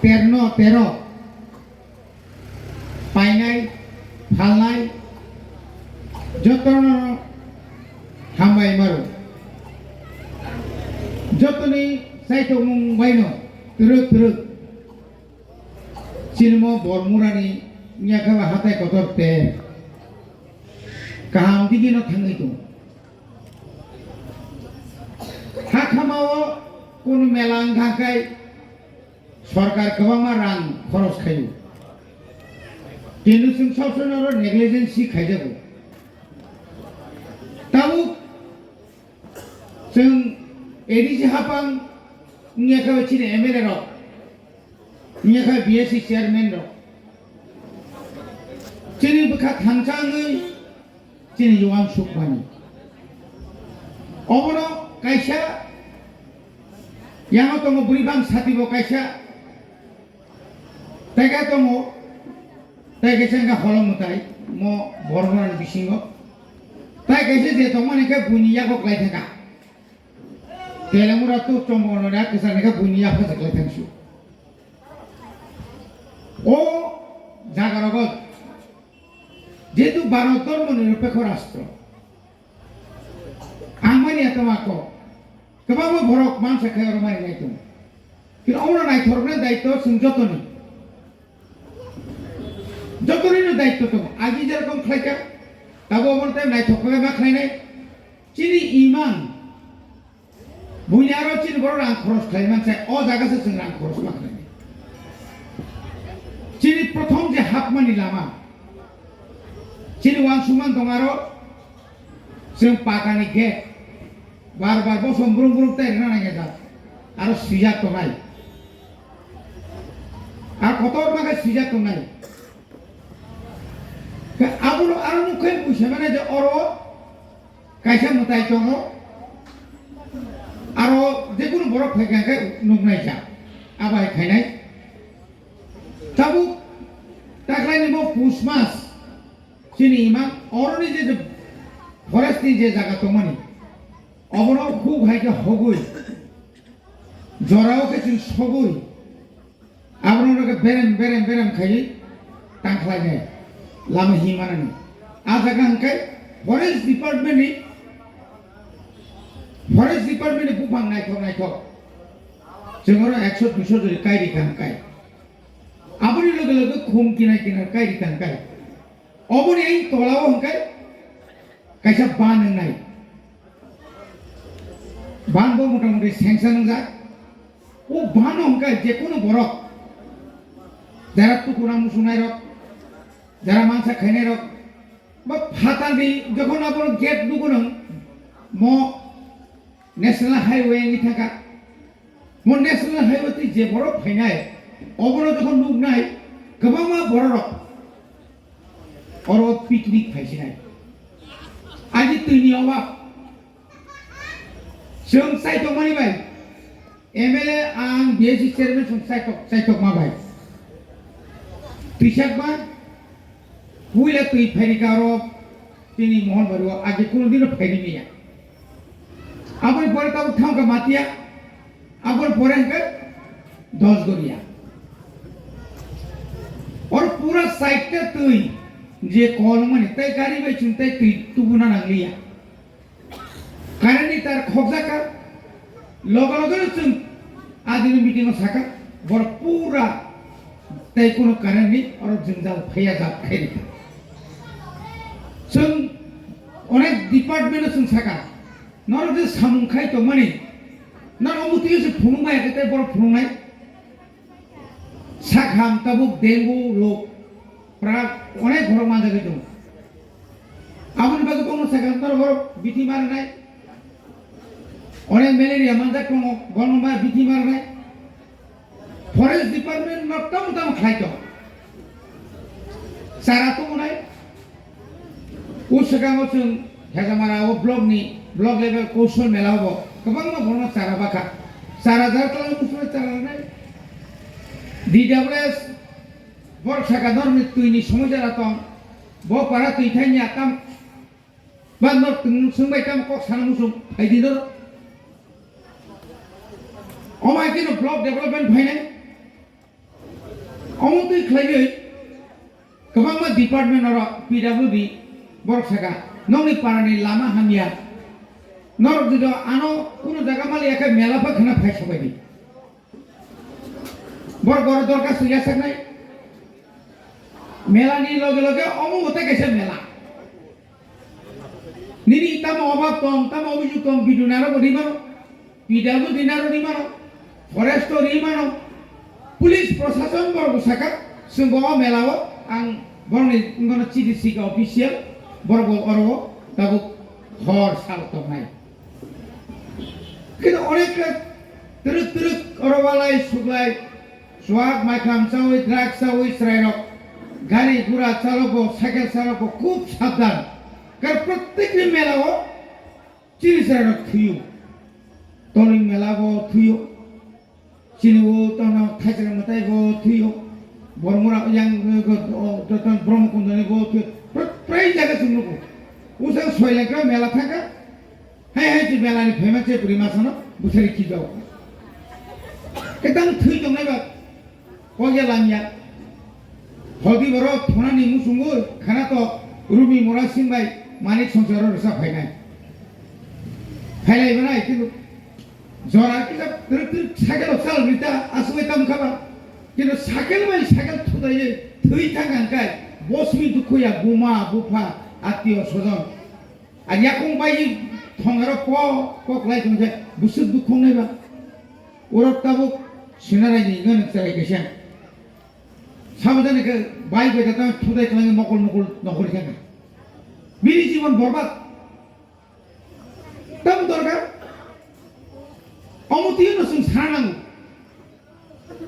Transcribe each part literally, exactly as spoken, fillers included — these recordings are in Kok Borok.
Terno tero painai phalnai jotono hambai maro. Jotoni saitokmung baino twrwk twrwk. Chini mo Bormurani nyakha hatai kotor te kaham digino thangwi tongo. Hakhamao kunu mela wngkha khe sorkar kwbangma rang khoros khaio. Kintu chwng sob somoi oro negligence khaijagw. Tabuk chwng A D C hapang wngya khe chini M L A rok, wngya khe B S C chairman rok chini bwkha thansa wngwi chini yuan sukmani. Obono kaisa yano tongo bwrwi bang sati bo kaisa tei khe tongo, tei kaisa wngkha holong mwtai mo borok rokni bisingo. Tai kaisa je tongmani khe buini yago klai thangkha. Telemura tu chombo no da kisa ne khe buini yago se klai thangsu. O jaga rogo jehetu Bharat dhormo nirapekho rastro. Ang mani ato ako. Kwbangma borok mansa khe oro mani nai tongo. Kino omo naithokna daityo chwng jotoni. Jotoni no daityo tongo. Agi jerokom khlaika, tabo omo tai naithok khlai ma khlainai. Chini iman. Buini aro chini borok rang khoros khlai mansa, o jaga se chwng rang khoros ma khlainai. Chini prothom je hapmani lama. Chini wansukmani tongo aro. Chwng pakani gate bar bar bosom brum brum tei rwna nangya jak. Aro swijak tongnai. Ar kotor ma khe swijak tongnai. Khe abono aro nukhe buisa mane je oro kaisa mwtai tongo. Aro jekunu borok phaikha khe nuknai jak. Abai khainai. Tabuk taklaini bo pus mas. Chini ima oroni je, je forest ni je jaga tongmani, obono huk hai khe hogwi, jorao khe chwng sogwi, abono khe berem, berem, berem khaiwi tangkhlainai lama himanani. A jaga hwnkhe forest department ni, forest department ni buphang naithok, naithok. Chwng oro ekso duiso jori kai rikha hwnkhe. Aboni loge loge khum kinai kinai kai rikha hwnkhe. Oboni tola o hwnkhe kaisa ban wngnai. Ban bo mota moti sengsa wngjak. O ban o hwnkhe jekunu borok, jara tukuna musunai rok, jara mansa khainai rok, ba phatar ni jokhon abo gate nugo nang mo National Highway wngwi thangkha. Mo National Highway twi je borok phainai, obono jokhon nuknai, kwbangma bororok oro picnic phaisinai. Ani twini obab. Chwng chaitokmani bai, M L A ang B S C chairman chwng chaitok, chaitokma bai. Twisakma, puila twi phaini karo, Chini Mohanbari o age kunu dino phaini miya. Aboni pore tabuk thangkha Matia, aboni pore hwnkhe Dosgoria. Oro pura side ta twi je kol mani tai gari bai chwng tai twi tubuna nangliya. Current ni tar khokjak kha, loge loge no chwng adini meeting o sakha, borok pura tei kuno current ni oro jwngjal phaiya jat khai rikha. Chwng onek department o chwng sakha, norok je samung khai tongmani, norok omo twi se phunuk maya khe tei borok phunuknai. Sakham tabuk dengu rok prak onek borok manjagwi tongo. Aboni bagwi bono sakham tabuk borok bithi marinai. Onek malaria manjak tongo, bono ma bithi marinai. Forest department no tamo tamo khlai tongo. Chara tongonai. O swkango chwng Hejamara o block ni, block level Kaushal Mela o bo kwbangma borokno chara bakha. Chara jar tala muchungno chara rwnai. D W S borok saka norokni twi ni somosya tong. Bo para twi thani akam. Ba norok twi swngbai tamo kok sana muchung phaidi norok. Omo hai kheno block development phainai. Omo twi khlaiwi kwbangma department oro P W D borok saka, "Nokni parani lama hamya. Norok jodi ano kuno jaga maliya khe mela pha khna phai sabai di." Borok oro dorkhasto yachaknai. Mela ni loge loge omo bo tei kaisa mela. Nini tamo obab tong, tamo obijog tong, B D O ni aro bo ri mano, P W D ni aro ri mano, forest o ri mano, police prosason borok bo saka, chwng bo o mela o ang borok ni wngmano chini sika official, borok bo oro o tabuk hor sal tongnai. Khe onek khe twrwk twrwk oro walai suklai, suak maikham chawi, drugs chawi chwrairok, gari gura chalokbo, cycle chalokbo khub sabdan. Kar prottekni mela o chini chwrairok thwiyo. Tolwing mela bo thwiyo. Chini o tono Thaisrang mwtai bo thwiyo. Bormura yang, eh, go-, o, to, to, Brahmakundo ni bo thwiyo. Pra-, prai jaga chwng nugo. Usang Soilengkra mela thangkha. Hai hai je mela ni phaima je bwrwi masano bwthari khijago. Ekdam thwi tongnai ba. Kok ya lamya. Hodi borok thonani muchungo khana to Rumi Mora Singh bai Manik Songcharo rwsa phainai. Phailai banai kintu Jora kisa twrwk twrwk cycle rok chal rita aswk bai tam khaba. Kintu cycle bai cycle thudaiwi thwi thang ang kai bosni dukhu ya buma bupha attiyo sojon. Ar yakung bai thong aro po po klai tong khe bwswk dukhu wngnai ba. Oro tabuk sinarai ni ngani chai kaisa. Sabo jani khe bai bai ta thudai klai mokol mokol nokol khe. Bini jibon borbad. Tamo dorkar? Omo twi no chwng sana nango.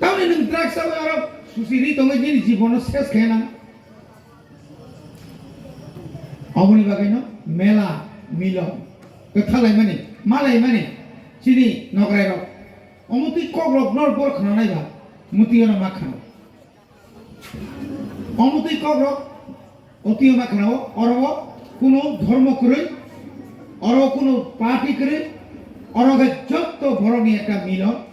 Tamni nwng drugs chawi aro susi ri tongwi nini jibono ses khe nang. Oboni bagwi no mela milon kwthalaimani, malaimani chini nokrai rok. Omo twi kok rok nor bor khna nai ba, muti no ma khna. Omo twi kok rok, o twi ma khna o, oro o kuno dhormo kwrwi, oro kuno party kwrwi, oro khe jotto borokni ekta milon,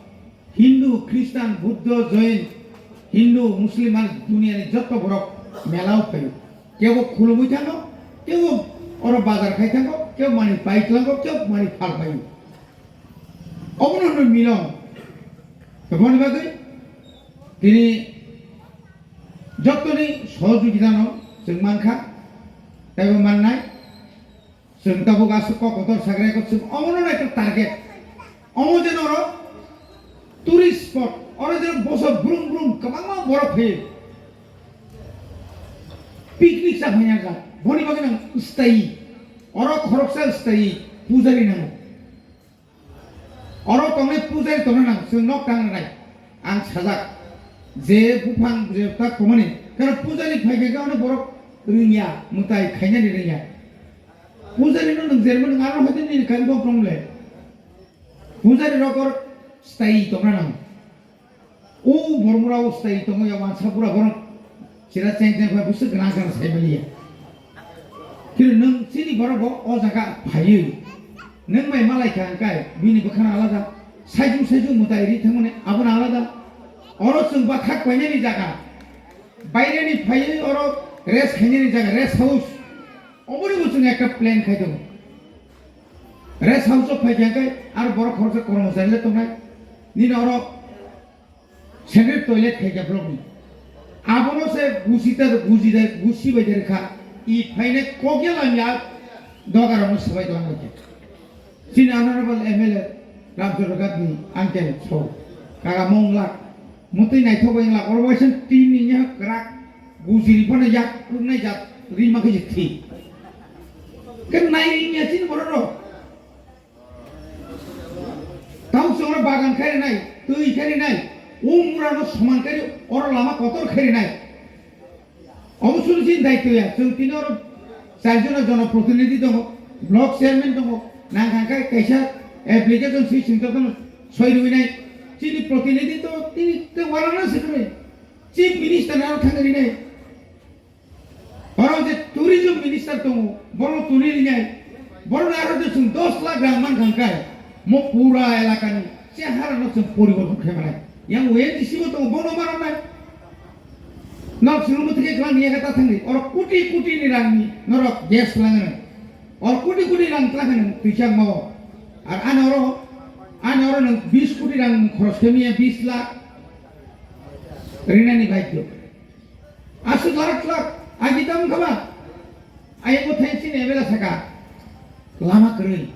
Hindu, Christian, Buddho, Jain, Hindu, Muslim, ar duniani jotto borok mela o phaio. Kebo khulumwi thango, kebo oro bazar khai thango, kebo mani pai tlango, kebo mani phal phaio. Obono hwnwi milon. Aboni bagwi tini jottoni sohojogitano chwng mankha, teibo mannai. Chwng tabuk aswk kok kotor sagraikho, chwng omono naikhe target. Omo jeno oro tourist spot, oro jeno bosor brum brum kwbangma borok phaio. Picnic cha phaiya kha, boni bagwi nang stay. Oro khoroksa stay pujari nango. Oro tongnai pujari tongna nang, chwng nok tang rwnai. Ang sajak, je buphang je tak tongmani, karon pujari phai khe ano borok rwngya, mwtai khainani rwngya. Pujari no nwng jermani nwng aro hoite nini kari bo problem le. Pujari rok or stay tongna nang. O bormura o stay tongo ya wansa pura borok. Sira cheng cheng phai bwswk gana gana sai maliya. Kiri nwng chini borok bo o jaga phaiwi. Nwng bai malai kha hwnkai bini bwkhano alada. Saijung saijung mwtai ri thangmani abono alada. Oro chwng ba khak painani jaga. Baireni phaiwi oro rest khainani jaga, rest house. Oboni bo chwng ekta plan khai tongo. Rest house o phai kha hwnkai aro borok khoroksa kormochari le tongnai. Nini oro Separate toilet khai kha borokni. Abono se gusi ta, gusi da, gusi bai da rwkha. I phainai kok ya lamya dogarokno swbai tongma khe. Chini honorable M L A Ramchandra Ghat ni uncle so. Kaga mong lak. Mutwi naithok bai lak. Oro waisa tin ni ya krak. Gusi ri phano yak kuknai jat rima khe thi. Ke nai ri ya chini borok rok. Tamo chwng oro bagan khairi nai, twi khairi nai, o mura no soman khairi, oro lama kotor khairi nai. Omo suru chini daityo ya, chwng tini oro char jona jona protinidhi tongo, block chairman tongo, nang kha khe kaisa application swi singtor tono soi rwi nai, chini protinidhi to tini te wala na sikri, chief minister na thang ri nai. Oro je tourism minister tongo, bono tuni rinai, bono aro je chwng dos lakh rang man kha hwnkhe, mo pura elakani cheharano chwng poriborton khe manai. Yang O N G C bo tongo, bono ma rwnai. Nok swnamwi thwkhe kwlangni yakhe ta thangdi. Oro koti koti ni rangni norok gas langano. Oro koti koti rang twlangkhe nwng twisa mao. Ar ani oro, ani oro nwng bis koti rang khorok khe mia bis lakh rinani baidhyo. Aswk lakh lakh agi dam khaba. Ayang bo thanks ni ebela saka. Lama kwrwi.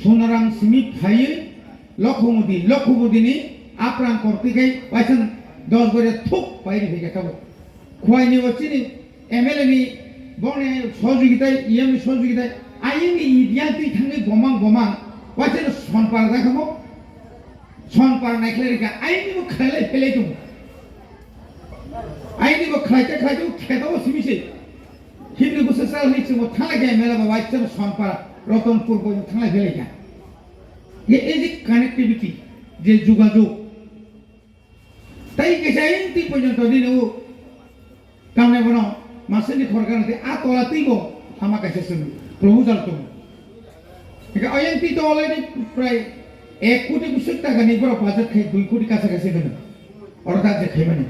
Sonaram simi phaiwi Lokho Modi, Lokho Modi ni aprang kortwi khai waisang dos gore thuk pairi phai kha bo. Khwai ni bo chini M L A ni bongni sohojogita, E M ni sohojogita, ayang ni yang twi thangwi bomang bomang waisang sonpar da kha bo. Sonpar naikhlai rikha, ayang ni bo khlailai phelai tongo. Ayang ni bo khlaite khlaite kheto bo simi se. Himni bwswk chal hwnwi chwngbo thanglai khe mela ba waisano Sonpara, Ratanpur bo thanglai phelai kha. Ye ei je connectivity, je jogajog. Tai kaisa ayang twi porjonto nini o kamnai bono masani khorokano tei a tola twi bo lama kaisa chwng proposal tongo. Eka ayang twi to already prai ek koti bwswk taka ni borok budget khai dui koti kacha kacha gwnang. Oro ta je khaimani.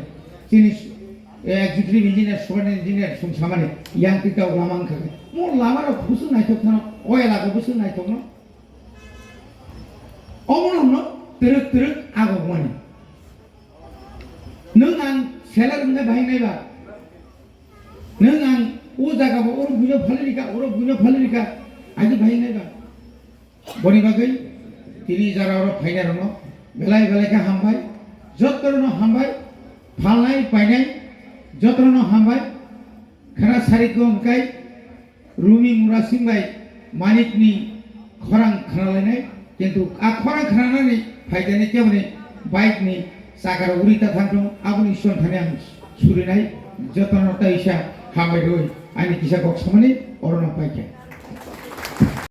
Chini, eh, executive engineer, superintendent engineer sung samani yang twi to lama wngkha. Mo lama rok bwswk naithok thano, oya lago bwswk naithok no. Omo no hwno twrwk twrwk agok mani. Nwng ang seller wngkhe bahai nai ba. Nwng ang o jaga bo oro buino phali rika, oro buino phali rika, agi bahai nai ba. Boni bagwi tini jara oro phainai rokno belai belai khe hambai, jotono hambai, phalnai painai jotono hambai, khana sari ko hwnkhe Rumi Murasing bai Manik ni khorang khnalainai, kintu a khorang khnanani phaidani keboni bike ni chakaro uri ta thangthung, aboni son thani ang surinai, jotono taisa hambai rwi ani kisa kok samani orono paikha.